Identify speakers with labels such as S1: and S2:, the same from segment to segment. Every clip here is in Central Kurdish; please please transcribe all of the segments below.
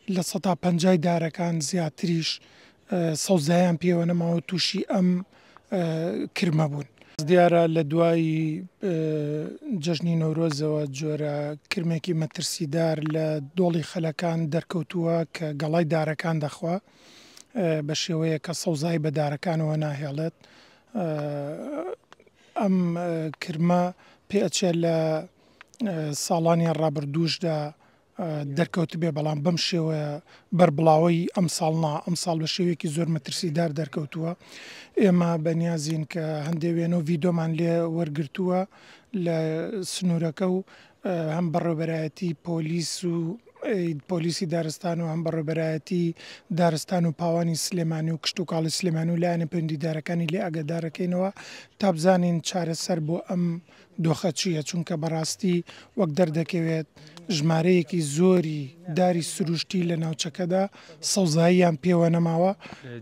S1: 50% دارەکان زیاتریش سەوزایان پێوە نەماوە تووشی ئەم کرمە بوون. دیارە لە دوای جەژنی نەورۆزەوە جۆرە کرمێکی مەترسیدار لە دۆڵی خەلەکان دەرکەوتووە کە گەڵای دارەکان دەخوا بە شێوەیە کە سەوزایی بە دارەکانەوە ناهێڵێت. ئەم کرمە پێئەچێت لە ساڵانی ڕابردووشدا دەرکەوتبێ، بەڵام بەم شێوەیە بەربڵاوەی ئەمساڵ نا، ئەمساڵ بە شێوەیەکی زۆر مەترسیدار دەرکەوتووە. ئێمە بەنیازین کە هەندێ وێنە و ڤیدۆمان لێ وەرگرتووە لە سنوورەکە و هەم بەڕێوەبەرایەتی پۆلیس و پۆلیسی دارستان و هەم بەڕێوەبەرایەتی دارستان و پاوانی سلێمانی و کشتوکاڵی سلێمانی و لایەنە پەیوەندیدارەکانی لێ ئاگادارەکەینەوە تا بزانین چارەسەر بۆ ئەم دۆخە چییە، چونکە بەڕاستی وەک دەردەکەوێت ژمارەیەکی زۆری داری سروشتی لە ناوچەکەدا سەوزاییان پێوە نەماوە.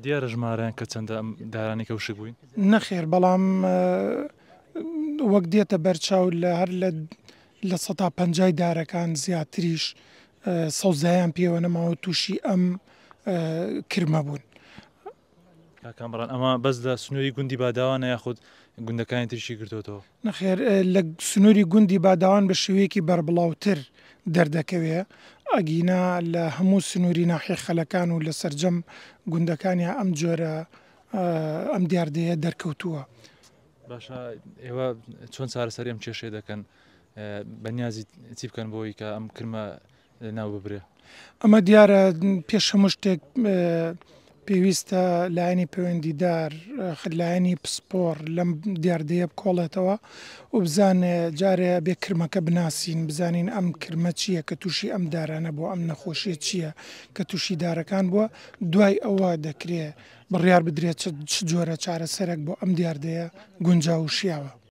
S2: دیارە ژمارەیان کە چەندە ئەم دارانەی کە وشک بووین؟
S1: نەخێر، بەڵام وەک دێتە بەرچاو لە هەر لە 50% دارەکان زیاتریش سەوزاییان پێوە نەماوە تووشی ئەم کرمە بوون.
S2: کاک کامەران ئەمە بەس لە سنووری گوندی باداوانە یاخود گوندەکانی تریشی گرتووەتەوە؟
S1: نەخێر لە سنووری گوندی باداوان بە شێوەیەکی بەربڵاوتر دەردەکەوێ، ئەگینا لە هەموو سنووری ناحیە خەلەکان و لە سەرجەم گوندەکانیا ئەم جۆرە ئەم دیاردەیە دەرکەوتووە.
S2: باشە ئێوە چۆن چارەسەری ئەم کێشەیە دەکەن؟ بەنیازی چی بکەن بۆ ئەوەی کە ئەم کرمە لەناو ببرێ؟
S1: ئەمە دیارە پێش هەموو شتێک پێویستە لایەنی پەیوەندیدار لایەنی پسپۆڕ لەم دیاردەیە بکۆڵێتەوە و بزانێ جارێ ئەبێ کرمەکە بناسین بزانین ئەم کرمە چییە کە تووشی ئەم دارانە بووە ئەم نەخۆشیە چییە کە تووشی دارەکان بووە دوای ئەوە دەکرێ بڕیار بدرێت چ جۆرە چارەسەرێک بۆ ئەم دیاردەیە گونجاو و شیاوە.